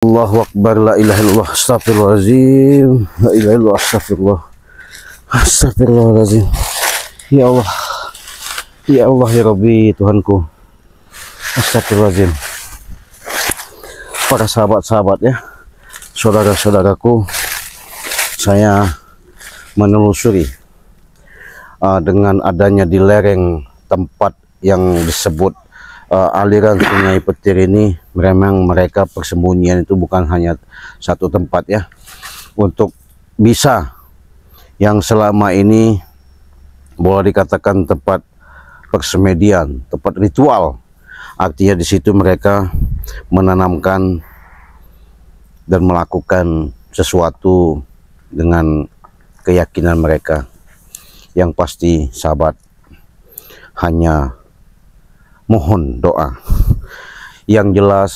Allahu Akbar, la ilaha illallah, astagfirullahaladzim, la ilaha illallah, astagfirullah, astagfirullahaladzim. Ya Allah, ya Allah, ya Rabbi, Tuhanku, astagfirullahaladzim. Para sahabat-sahabat ya, saudara-saudaraku, saya menelusuri dengan adanya di lereng tempat yang disebut aliran Sungai Petir ini, memang mereka persembunyian itu bukan hanya satu tempat ya, untuk bisa yang selama ini boleh dikatakan tempat persemedian, tempat ritual. Artinya di situ mereka menanamkan dan melakukan sesuatu dengan keyakinan mereka. Yang pasti sahabat, hanya mohon doa. Yang jelas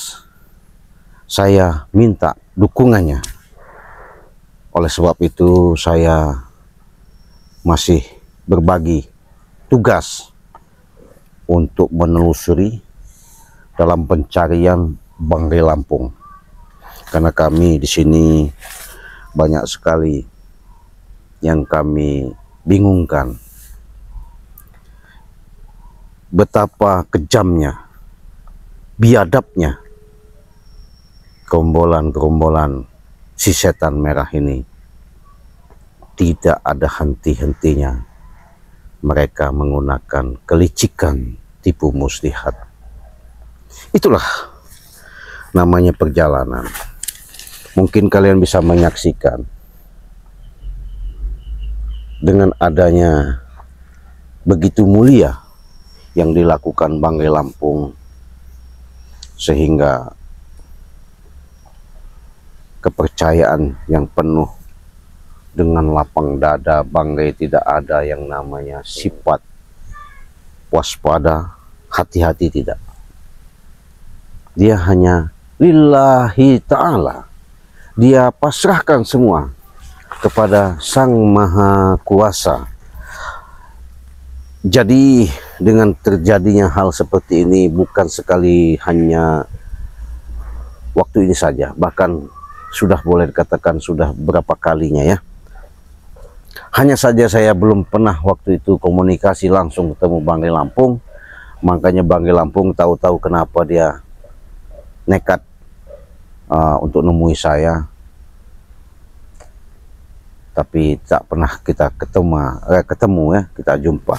saya minta dukungannya. Oleh sebab itu saya masih berbagi tugas untuk menelusuri dalam pencarian Bang Rey Lampung. Karena kami di sini banyak sekali yang kami bingungkan. Betapa kejamnya, biadabnya gerombolan-gerombolan si setan merah ini. Tidak ada henti-hentinya mereka menggunakan kelicikan tipu muslihat. Itulah namanya perjalanan. Mungkin kalian bisa menyaksikan dengan adanya begitu mulia yang dilakukan Bang Rey Lampung, sehingga kepercayaan yang penuh dengan lapang dada Bang Rey, tidak ada yang namanya sifat waspada, hati-hati, tidak. Dia hanya lillahi ta'ala. Dia pasrahkan semua kepada Sang Maha Kuasa. Jadi dengan terjadinya hal seperti ini bukan sekali hanya waktu ini saja, bahkan sudah boleh dikatakan sudah berapa kalinya ya. Hanya saja saya belum pernah waktu itu komunikasi langsung ketemu Bang Rey Lampung. Makanya Bang Rey Lampung tahu-tahu kenapa dia nekat untuk nemui saya. Tapi tak pernah kita ketemu ya, kita jumpa.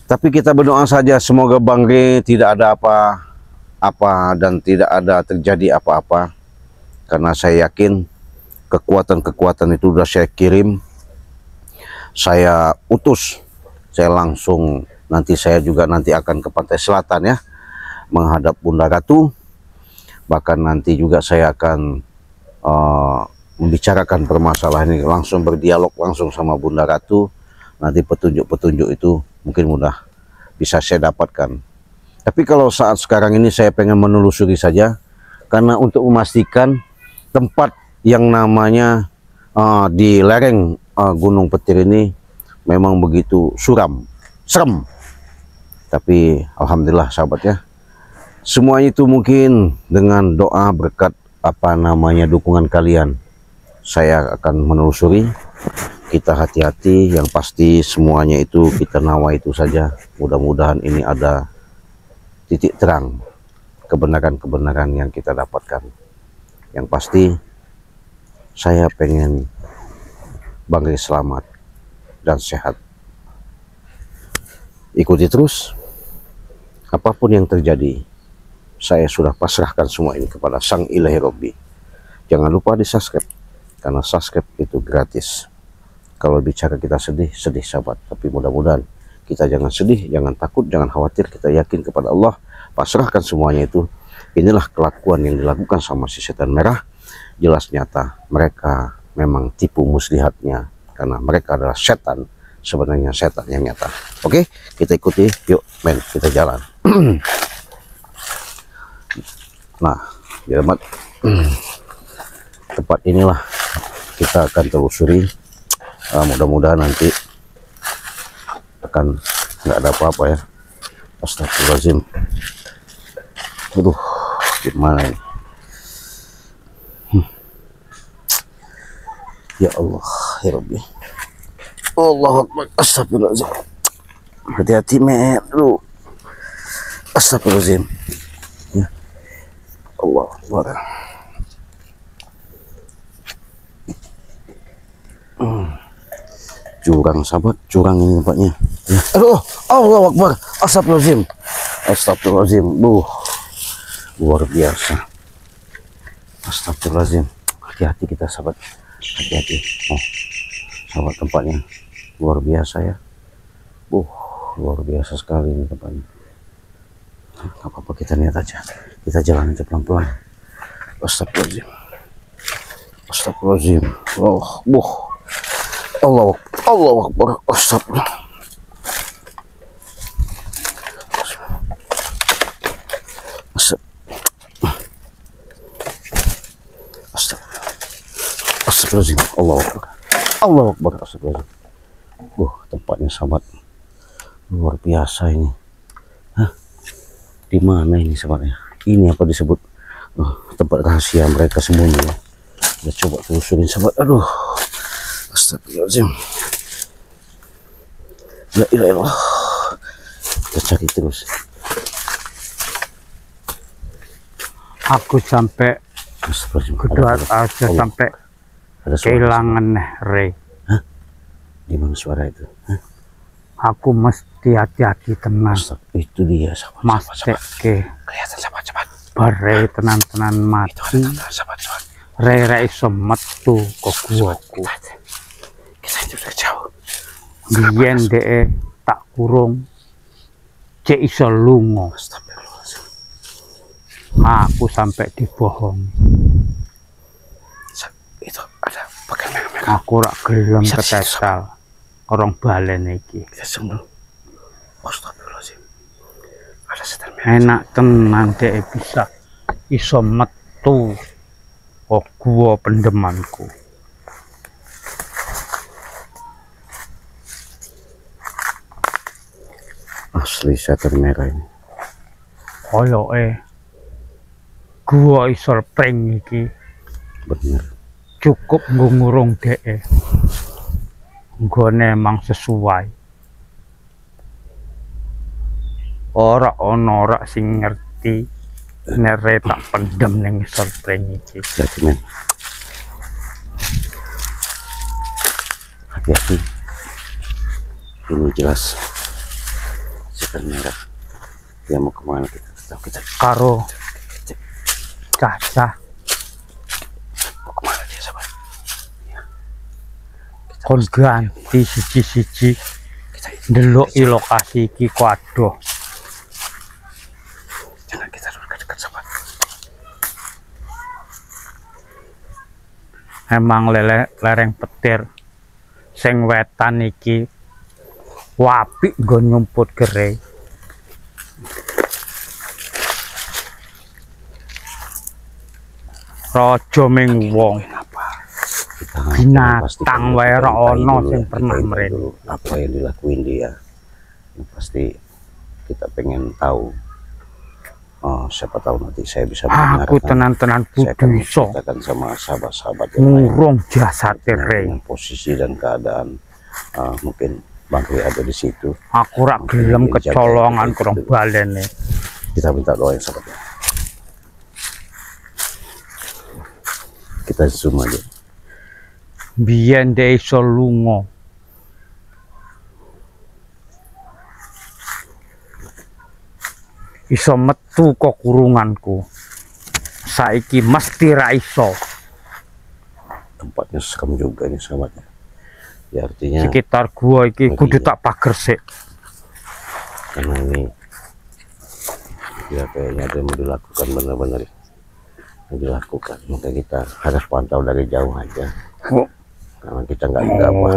Tapi kita berdoa saja semoga Bang Rey tidak ada apa-apa dan tidak ada terjadi apa-apa. Karena saya yakin kekuatan-kekuatan itu sudah saya kirim, saya utus, saya langsung nanti saya juga nanti akan ke Pantai Selatan ya, menghadap Bunda Ratu. Bahkan nanti juga saya akan membicarakan permasalahan ini, langsung berdialog langsung sama Bunda Ratu. Nanti petunjuk-petunjuk itu mungkin mudah bisa saya dapatkan. Tapi kalau saat sekarang ini saya pengen menelusuri saja, karena untuk memastikan tempat yang namanya di lereng Gunung Petir ini memang begitu suram, serem. Tapi alhamdulillah sahabat ya, semuanya itu mungkin dengan doa berkat apa namanya dukungan kalian, saya akan menelusuri. Kita hati-hati, yang pasti semuanya itu kita nawa itu saja. Mudah-mudahan ini ada titik terang kebenaran-kebenaran yang kita dapatkan. Yang pasti saya pengen Bang Rey selamat dan sehat. Ikuti terus apapun yang terjadi. Saya sudah pasrahkan semua ini kepada Sang Ilahi Robbi. Jangan lupa di subscribe, karena subscribe itu gratis. Kalau bicara kita sedih, sedih sahabat. Tapi mudah-mudahan kita jangan sedih, jangan takut, jangan khawatir. Kita yakin kepada Allah, pasrahkan semuanya itu. Inilah kelakuan yang dilakukan sama si setan merah. Jelas nyata mereka memang tipu muslihatnya, karena mereka adalah setan, sebenarnya setan yang nyata. Oke, kita ikuti, yuk men, kita jalan. Nah, di tempat inilah kita akan telusuri. Mudah-mudahan nanti akan nggak ada apa-apa ya. Astagfirullahaladzim. Aduh, gimana ini? Ya Allah, ya Rabbi. Allahu Akbar. Astagfirullahaladzim. Hati-hati, Met. Lu. Astagfirullahaladzim. Ya. Allah Akbar. Curang, sahabat, curang ini tempatnya. Ya. Aduh, Allahu Akbar. Astagfirullahaladzim. Astagfirullahaladzim. Luar biasa. Astagfirullahaladzim. Hati-hati kita, sahabat. Hati-hati. Oh, sahabat, tempatnya luar biasa ya. Luar biasa sekali ini tempatnya. Gak apa-apa, kita lihat aja. Kita jalan aja pelan-pelan. Astagfirullahaladzim. Astagfirullahaladzim. Oh, Allah, Allah Akbar. Astagfirullah. Astagfirullahaladzim. Allah Akbar. Allah Akbar. Astagfirullahaladzim. Tempatnya sahabat luar biasa ini. Hah? Di mana ini sahabatnya? Ini apa disebut tempat rahasia mereka sembunyi ya. Kita coba telusurin sahabat. Aduh. Astagfirullahaladzim. La ilaha illallah. Kita cari terus. Aku sampai kedua aja sampai kehilangan Rey. Hah? Di mana suara itu? Hah? Aku mesti hati-hati tenang. Itu dia sahabat. Mas teke. Kelihatan sahabat, cepat. Bare tenan-tenan mati. Sahabat, sahabat. Rey ra iso metu kok guaku. Kita itu udah jauh. Biyen dhek tak kurung cek iso lunga. Astagfirullahaladzim. Aku sampai dibohong. Itu ada pakaian merah-merah. Aku rak gelem ketetal orang balen iki. Kita sembel. Astagfirullahaladzim. Ada setan merah. Enak tenan dhek bisa iso metu kok gua pendemanku. Asli setan merah ini. Koyoke gua isor pring iki. Bener. Cukup nggo ngurung dheke. Nggone emang sesuai. Ora ana ora sing ngerti nek tak pendem ning isor pring iki. Hati-hati, men. Hati-hati. Ini jelas setan merah. Dia mau kemana kita? Kita karo cah-cah. Mau kemana dia, sahabat? Ya. Kon ganti siji-siji. Ndeloki lokasi iki kok adoh. Jangan kita dekat-dekat, sahabat. Emang lereng petir sing wetan iki wapik nggo nyumput gere. Raja ming wong. Binatang wae ora ana sing pernah mrene. Apa yang dilakuin dia? Yang pasti kita pengen tahu. Oh, siapa tahu nanti saya bisa mendengarkan. Aku tenan-tenan kudu iso sama sahabat-sahabat yang lain. Ngurung jasate Rey. Posisi dan keadaan mungkin Bang Rey ada di situ. Aku ora gelem kecolongan kurang balene. Kita minta doa yang sahabatnya. Kita zoom aja. Biyen dhek iso lunga. Iso metu kok kurunganku. Saiki mesti ra iso. Tempatnya serem juga ini sahabatnya. Ya artinya sekitar gua iki kudu tak pager sik. Karena ini ya kayaknya ada yang mau dilakukan, benar-benar mau dilakukan. Maka kita harus pantau dari jauh aja. Oh. Karena kita nggak gegabah.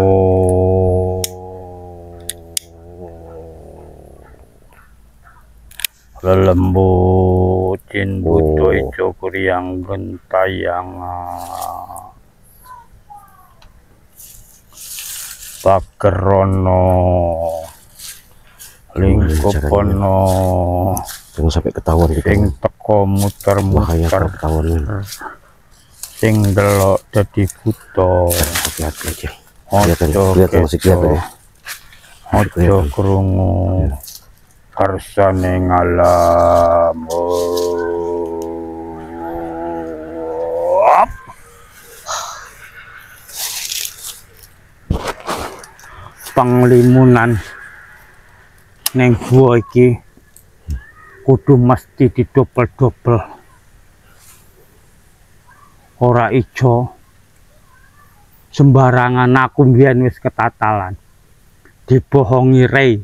Lelembut jin buto ijo kuryang gentayang pakerono lingkupono. Jangan sampai ketahuan gitu. Sing teko muter-muter, sing delok dadi buta. Hati-hati aja. Kelihatan, masih kelihatan ya. Ojo krungu kersane ngalam. Panglimunan neng gua iki kudu mesti didobel-dobel. Ora ijo sembarangan. Aku mbiyen wis ketatalan dibohongi Rey.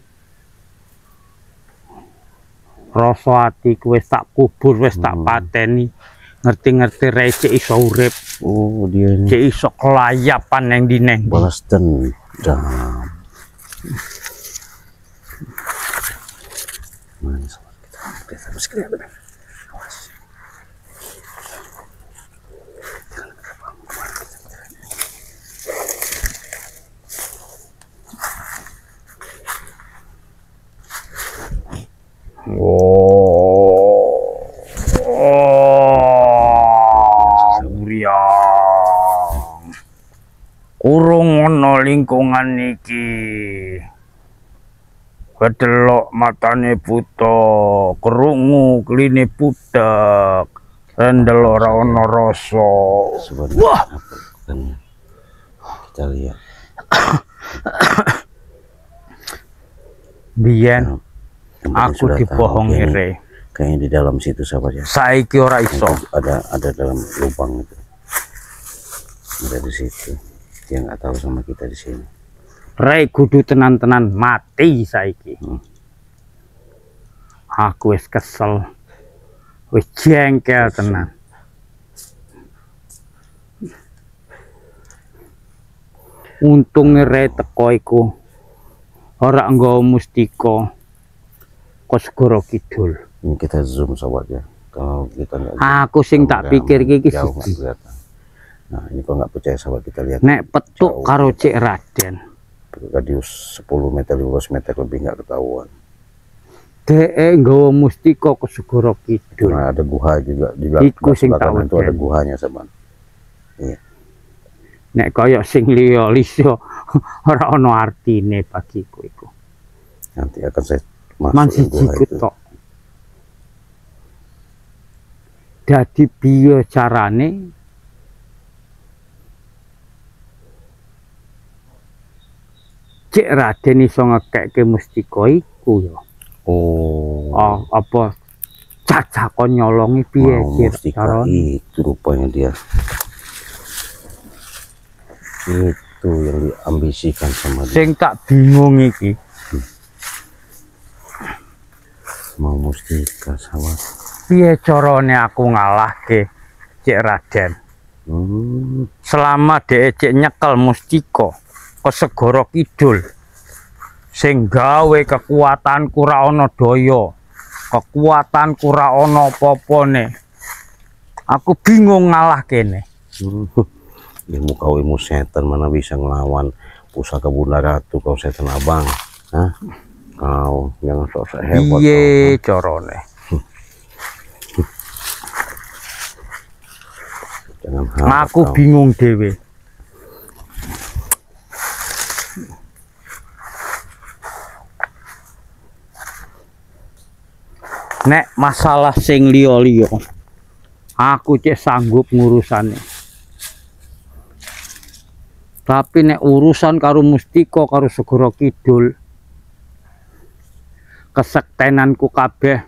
Rasa atiku wis tak kubur, wis tak pateni. Ngerti-ngerti Rey cek iso urip. Oh, dia ini. Cek iso kelayapan neng ndi neng. Balas dendam. Mana sobat kita? Kelihatan, masih kelihatan. Awas. Jangan kemana kita. Oh, Guriang. Kurung ana lingkungan iki. Kedelok matane buta, krungu kline butek, rendel ora ana rasa. Wah, kita lihat. Biyen aku dibohongi Rey. Kayaknya di dalam situ sahabat ya. Saiki ora iso. Ada dalam lubang itu. Ada di situ. Dia nggak tahu sama kita di sini. Rey kudu tenan-tenan mati saiki. Aku wis kesel. Wis jengkel tenan. Untunge Rey teko iku ora nggawa mustika ke Segara Kidul. Ini kita zoom sobat ya. Kalau kita nggak, aku sing tak pikir iki siji. Nah, ini kalau nggak percaya sahabat kita lihat. Nek petuk karo Cik Raden. Radius 10 meter, 15 meter lebih nggak ketahuan. Dhek nggawa mustika ke Segara Kidul. Nah, ada guha juga di belakang. Iku sing tak itu ada guhanya sahabat. Iya. Nek kaya sing liya liya ora ana artine bagiku iku. Nanti akan saya masuk guha itu. Dadi piye carane Cik Raden iso ngekekke mustika iku ya. Oh. Apa cacah kon nyolongi piye mustika itu rupanya dia. Itu yang diambisikan sama dia. Sing tak bingung iki. Mau mustika sama piye carane aku ngalahke Cik Raden. Selama dhek cek nyekel mustika ke Segara Kidul sing gawe kekuatanku ra ana daya, kekuatanku ra ana apa-apane. Aku bingung ngalahkene. Ilmu kau ilmu setan mana bisa ngelawan pusaka Bunda Ratu kau setan abang. Hah? Kau jangan sok-sok hebat. Piye carane? Jangan harap aku kau. Bingung dhewe. Nek masalah sing liya-liya aku cek sanggup ngurusane. Tapi nek urusan karo mustika karo Segara Kidul, kesektenanku kabeh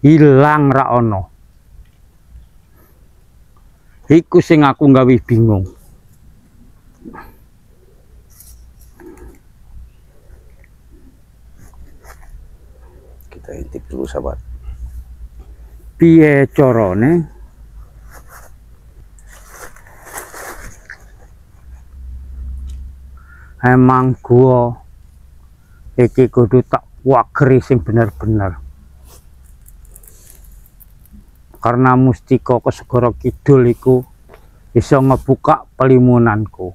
ilang ra ana. Iku sing aku gawe bingung. Kita intip dulu sahabat. Piye carane? Emang gua iki kudu tak wageri sing bener-bener. Karena mustika ke Segara Kidul iku iso ngebuka pelimunanku.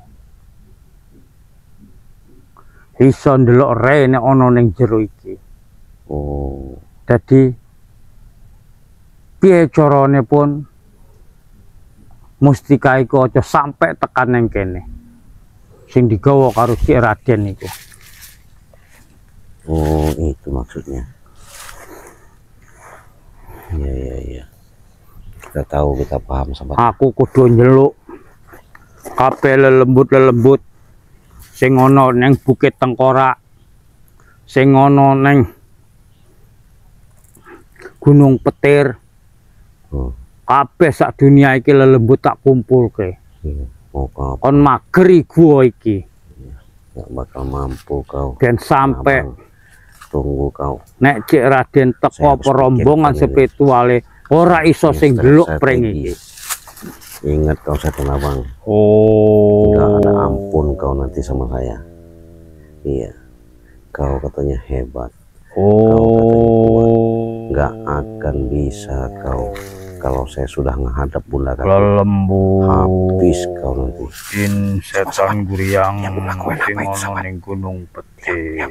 Iso ndelok Rey nek ana ning jero iki. Oh. Dadi piye carane pun Mustika iku aja sampe tekan nang kene. Sing digawa karo Cik Raden iku. Oh, itu maksudnya. Iya, iya, iya. Kita tahu, kita paham sahabat. Aku kudu njeluk kabeh lelembut-lelembut sing ana ning Bukit Tengkorak, sing ana ning Gunung Petir. Kabeh sak dunia iki lelembut tak kumpulke. Oh, kon mageri gua iki. Nggak bakal mampu kau. Ben sampai tunggu kau. Nek Cik Raden teko rombongan spirituale ora iso sing ndelok pring iki. Ingat kau Setan Abang. Oh. Enggak ada ampun kau nanti sama saya. Iya. Kau katanya hebat. Oh. Kau katanya kuat. Enggak akan bisa kau kalau saya sudah menghadap Bunda Ratu. Lelembut. Habis kau nanti. Jin setan guriang sing ana ning Gunung Petir.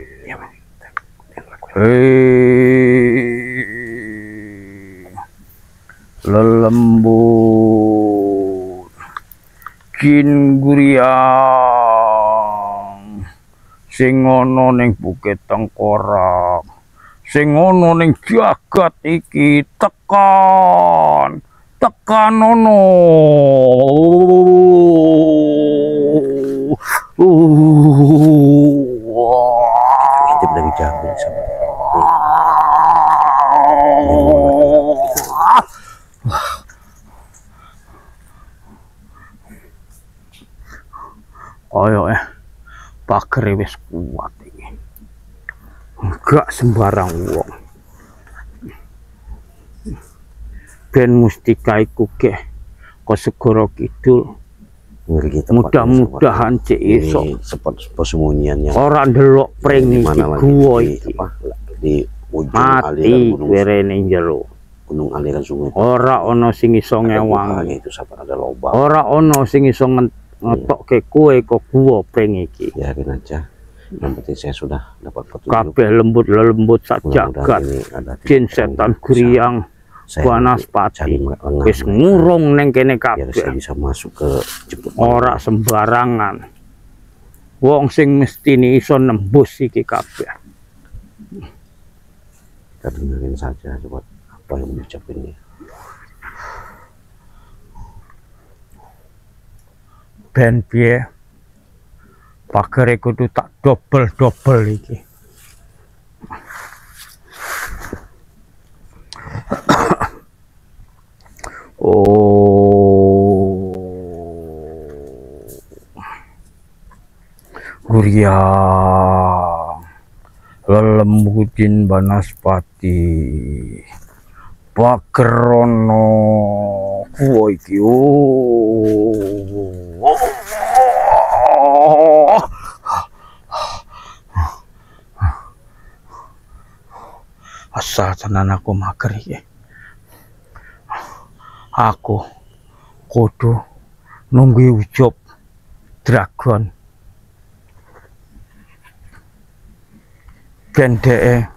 Lelembut jin guriang sing ana ning Bukit Tengkorak, sing ana ning jagat iki, tekan tekan ono. Ngintip dari jauh sama. Koyoke pagere wis kuat iki. Enggak sembarang wong. Ben mustika iku geh ke Segara Kidul. Mudah-mudahan cek iso spot persembunyiannya. Ora ndelok pring iki guwa iki. Di ujung mati werene jero. Gunung aliran sungai. Ora ana sing iso ngewangi. Itu sahabat, ada lubang. Ora ana sing iso ngetokke kowe ke guwa pring iki. Biarin aja. Yang penting saya sudah dapat petunjuk. Kabeh lembut-lembut sak jagat. Jin setan guriang Wanaspati wis ngurung ning kene kabeh. Biar saya bisa masuk ke jemput. Ora sembarangan. Wong sing mestine iso nembus iki kabeh. Kita dengerin saja coba apa yang diucapin dia. Ben piye? Pagere kudu tak dobel-dobel iki. Oh. Guriang lelembutin Banaspati pagerono kuwi iki. Oh. Asal tenan aku mager iki. Aku kudu nunggu Ucup Dragon ben dheke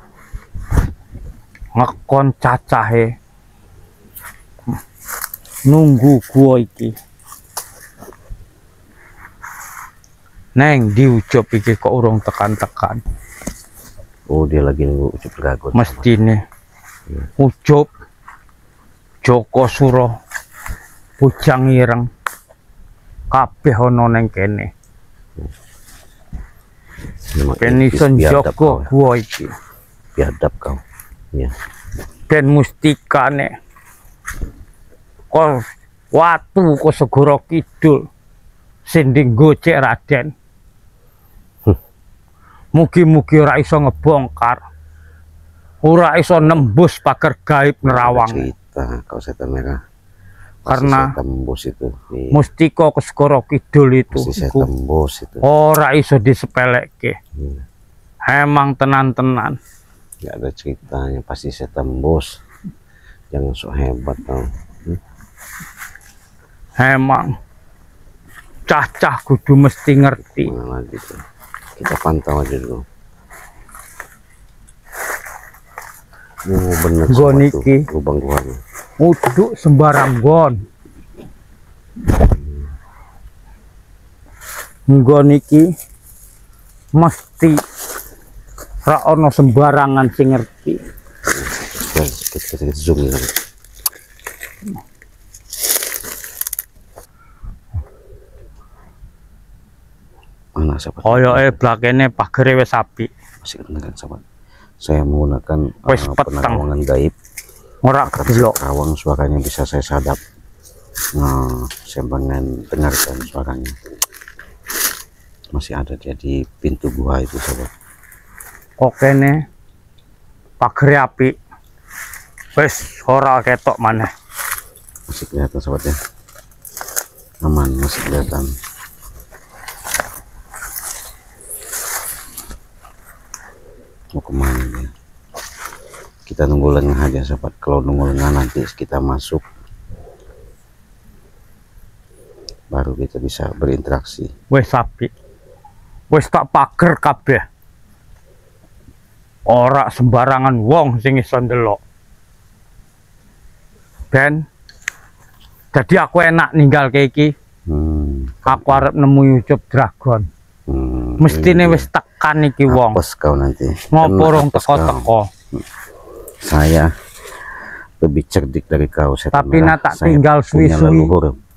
ngekon cacahe nunggu gua iki. Neng di Ucup iki kok urung tekan-tekan. Oh, dia lagi nunggu Ucup Dragon. Mestine Ucup Joko Suro Bujang Ireng kabeh ana ning kene. Ben iso njaga gua iki. Biadab kau. Ya. Ben mustikane kok watu kok Segara Kidul sing dienggo Cik Raden. Mugi-mugi ora iso ngebongkar. Ora iso nembus pager gaib nerawang. Kau setan merah. Karena saya tembus itu. Iya. Mustika ke Segara Kidul itu. Pasti saya tembus itu. Ora iso disepelekke. Emang tenan-tenan. Enggak ada ceritanya, pasti saya tembus. Jangan sok hebat tau. Emang cah-cah kudu mesti ngerti. Mana lagi tuh? Kita pantau aja dulu. Oh, bener nggon iki lubang guanya. Uduk sembarang nggon. Nggon iki mesti ra ono sembarangan sing ngerti. Kita zoom ya. Mana sahabat? Koyoke blakene pagere wis apik. Masih kedengeran sahabat. Saya menggunakan penerawangan gaib. Ora kedelok. Terawang suaranya bisa saya sadap. Nah, saya pengen dengarkan suaranya. Masih ada dia di pintu gua itu sahabat. Oke nih, pagere apik. Wis ora ketok maneh. Masih kelihatan sahabat ya. Aman, masih kelihatan. Mau kemana ya? Kita nunggu lengah aja sahabat. Kalau nunggu lengah nanti kita masuk, baru kita bisa berinteraksi. Wes apik, wes tak pager kabeh. Ora sembarangan wong sing iso ndelok. Ben, jadi aku enak ninggal ke iki. Aku arep nemu Ucup Dragon. Mestine wis tekan iki wong. Apes kau nanti. Ngopo rong teko-teko. Saya lebih cerdik dari kau. Tapi nak tak tinggal suwi-suwi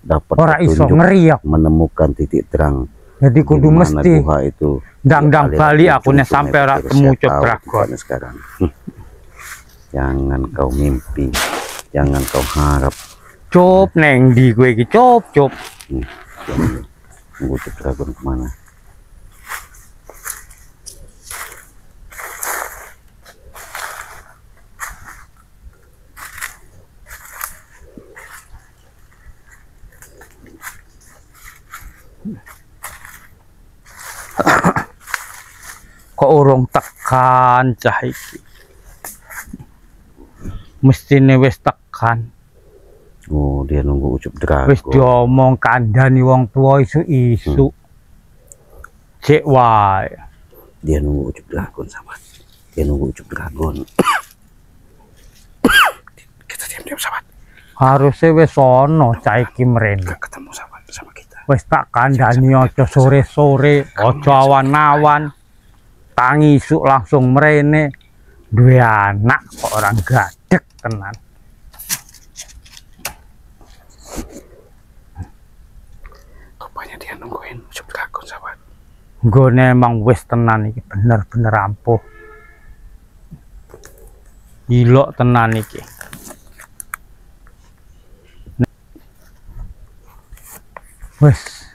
dapat ora iso ngeri ya. Menemukan titik terang. Jadi kudu mesti itu ndang-ndang bali aku nek sampe ora temu Ucup Dragon sekarang. Jangan kau mimpi, jangan kau harap. Cup neng di kowe iki, cup cup. Tunggu Ucup Dragon kemana? Kok urung tekan cah iki? Mestine wis tekan. Oh, dia nunggu Ucup Dragon. Wis diomong kandhani wong tuwa isu-isu. Cek wae. Dia nunggu Ucup Dragon sahabat. Dia nunggu Ucup Dragon. Kita diam-diam sahabat. Harusnya wis ono cah iki mrene. Ketemu sahabat sama kita. Wis tak kandhani aja sore-sore, aja awan-awan. Tangi isuk langsung mrene. Duwe anak kok orang gadek tenan. Rupanya dia nungguin Ucup Dragon sahabat. Nggone emang wis tenan iki, bener-bener ampuh. Ilok tenan iki. Wis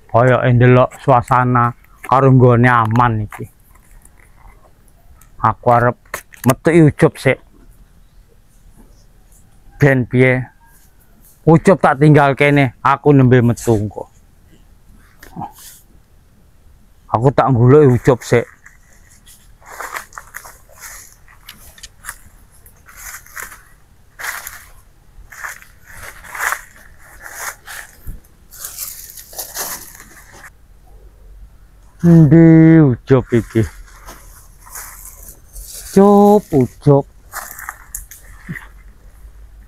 koyo ndelok suasana karo nggone aman iki. Aku arep metuki Ucup sik. Ben piye? Ucup tak tinggal kene, aku nembe metu engko. Aku tak nggoleki Ucup sik. Endi Ucup iki? Ucup, Ucup.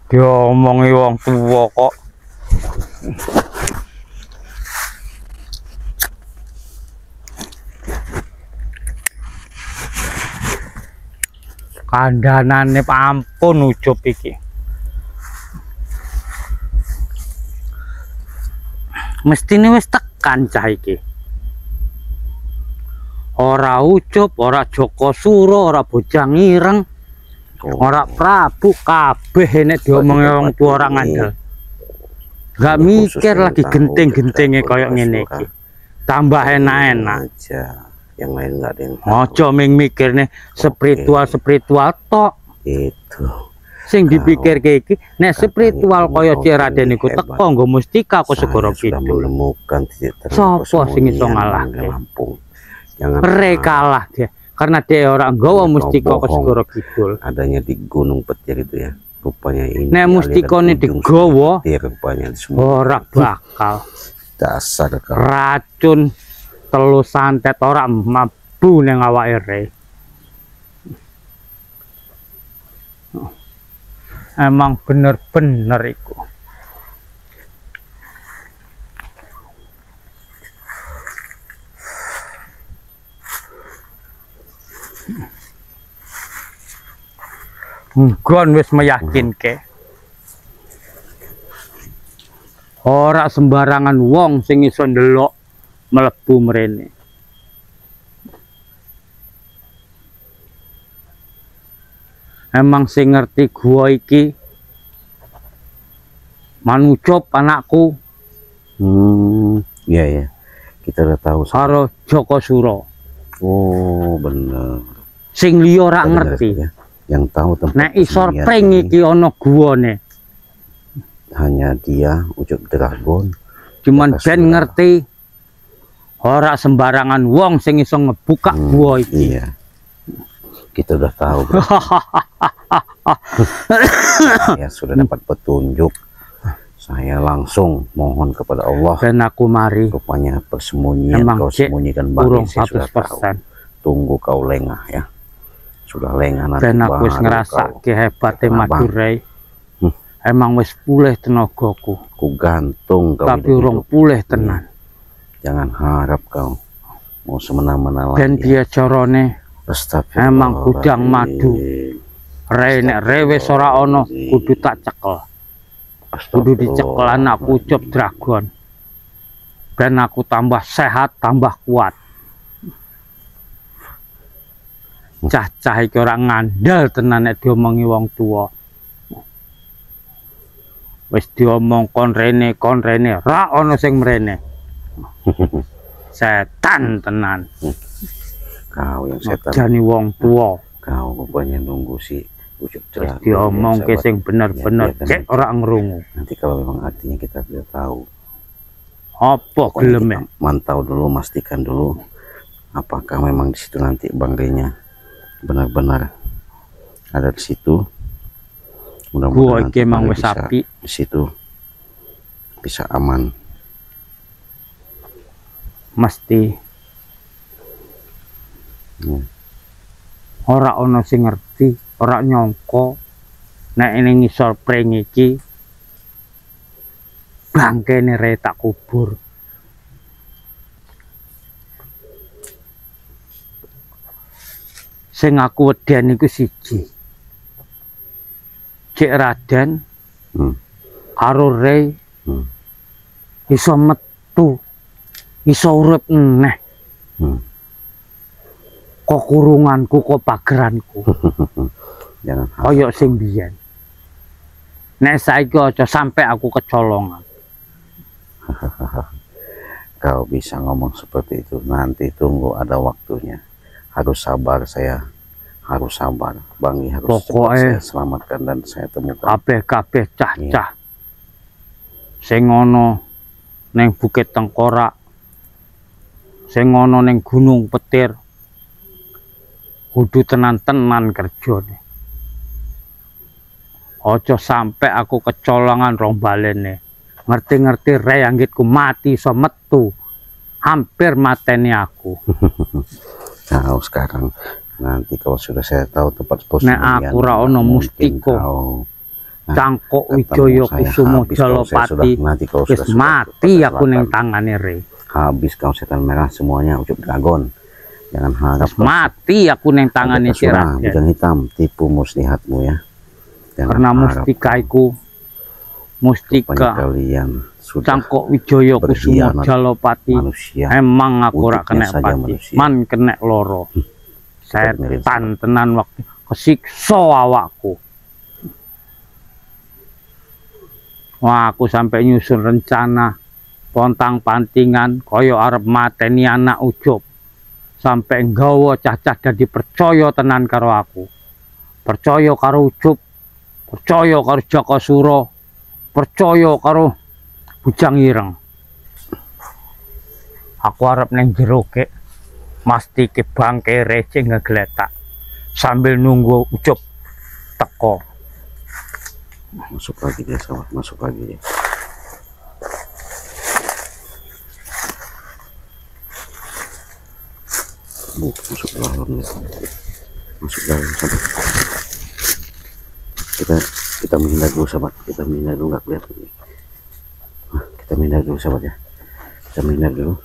Diomongi wong tuwa kok. Kandhanane ampun Ucup iki. Mestine wis tekan cah iki. Ora Ucup, ora Joko Suro, ora Bojang Ireng, ora Prabu, kabeh nek diomongi wong tuwa ora ngandel. Gak mikir lagi genting-gentinge koyo ngene iki. Tambah enak-enak. Yang lain enggak ada yang tahu. Ojo ming mikirne spiritual-spiritual tok. Itu. Sing dipikirke iki nek spiritual kaya Cik Raden iku teko nggo mustika aku segara kidul. Menemukan titik terang. Sopo sing iso ngalahke? Lampung. Jangan kalah dia karena dia orang nggawa mustika ke Segara Kidul. Adanya di Gunung Petir itu ya. Rupanya ini nek mustikane digawa rupanya semua ora bakal. Dasar kau. Racun telu santet ora mlebu ning awake re. Emang bener-bener iku. Nggon wis meyakinke. Ora sembarangan wong sing iso ndelok mlebu mrene. Emang sing ngerti gua iki Manucup anakku. Iya ya. Kita udah tahu. Karo Joko Suro. Oh, bener. Sing liya ora ngerti. Ya. Yang tahu tempat nek isor pring iki ana guane. Hanya dia Ucup Dragon. Cuman ben ngerti ora sembarangan wong sing iso ngebuka gua iki. Iya. Kita udah tahu. Ya sudah dapat petunjuk. Saya langsung mohon kepada Allah. Dan aku mari. Rupanya persembunyian kau sembunyikan bagi saya sudah tahu. Tunggu kau lengah ya. Sudah lengah nanti. Dan aku wis ngrasake hebate Madurai. Emang wis pulih tenagaku. Ku gantung kau. Tapi urung pulih tenan. Jangan harap kau mau semena-mena lagi. Dan dia carane emang gudang madu. Re nek re wis ora ana kudu tak cekel. Kudu dicekel anakku Ucup Dragon. Dan aku tambah sehat, tambah kuat. Cah-cah iki ora ngandel tenan nek diomongi wong tua. Wis diomong kon rene, ra ana sing mrene. Setan tenan. Kau yang setan. Jani wong tua. Kau rupanya nunggu si Ucup Dragon. Diomongke sing bener-bener ya, cek ora ngrungu. Nanti kalau memang artinya kita tidak tahu. Apa geleme? Mantau dulu, pastikan dulu apakah memang di situ nanti Bang Renya benar-benar ada di situ. Mudah-mudahan nanti emang wis apik di situ bisa aman. Mesti. Ora ana sing ngerti, ora nyangka nek ning ngisor pring iki bangkene re tak kubur. Sing aku weden iku siji. Cek Raden karo Rey iso metu, iso urip neh. Kok kurunganku, kok pageranku. Jangan koyok sing biyen. Nek saiki aja sampai aku kecolongan. Kau bisa ngomong seperti itu, nanti tunggu ada waktunya. Harus sabar saya. Harus sabar, Bangi harus pokoknya cepat saya selamatkan dan saya temukan. Kabeh-kabeh cah-cah sing ana ning Bukit Tengkorak, sing ana ning Gunung Petir, kudu tenan-tenan kerjane. Aja sampe aku kecolongan rong balene. Ngerti-ngerti re anggitku mati iso metu. Hampir mateni aku. Tahu sekarang. Nanti kalau sudah saya tahu tempat persembunyian, nek aku ra ono mustika, Cangkok Wijaya Kusumo Jalopati, wis mati aku ning tangane re. Habis kau setan merah semuanya Ucup Dragon. Jangan harap mati aku ning tangane si Raden. Bujang hitam, tipu muslihatmu ya. Jangan karena mustika iku mustika kalian sudah Cangkok Wijaya Kusumo Jalopati manusia. Emang aku ora kena pati, man kena loro. Setan tenan waktu kesiksa awakku. Wah, aku sampai nyusun rencana pontang pantingan kaya arep mateni anak Ucup. Sampai nggawa cah-cah dadi percaya tenan karo aku. Percaya karo Ucup, percaya karo Jaka Suro, percaya karo Bujang Ireng. Aku arep ning jero kek mesti ke bangke receh ngegletak sambil nunggu Ucup teko. Masuk lagi dia, sahabat, masuk lagi dia. Masuk dalam ya. Masuk dalam, sahabat. Kita menghindar dulu, sahabat. Kita menghindar dulu, nggak kelihatan. Nah, kita menghindar dulu, sahabat ya. Kita menghindar dulu.